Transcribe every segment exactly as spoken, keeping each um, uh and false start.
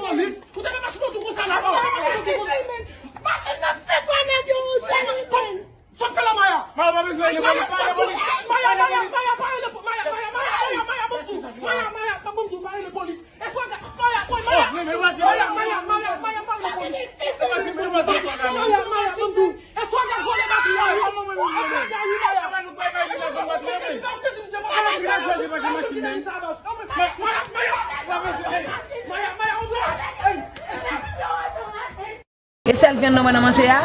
polis. Ou te ka mache moto konsa la. Ou te ka mache moto konsa. Machin nan fè grenn yo. Sa w fè la, Maya? Maya pa bezwen rele polis, pa rele polis. Maya, Maya, E sèl vyann nan wè nan manje a?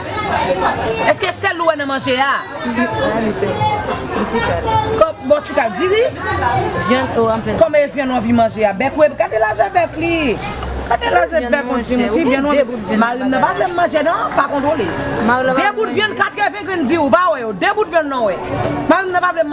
Èske sèl ou wè nan manje a? Kòm bon ti kal diri. Vyann o anpè. Kòm e vyann ou anvi manje a? Bèk ou e gade lajè bèk li. Gade lajè bèk on ti ti vyann ou anvi. Mari m nan pa vle m manje non, pa kontwole. De bout vyann katreven grenn di ou pa wè yo. De bout vyann non wè. Mari m nan pa vle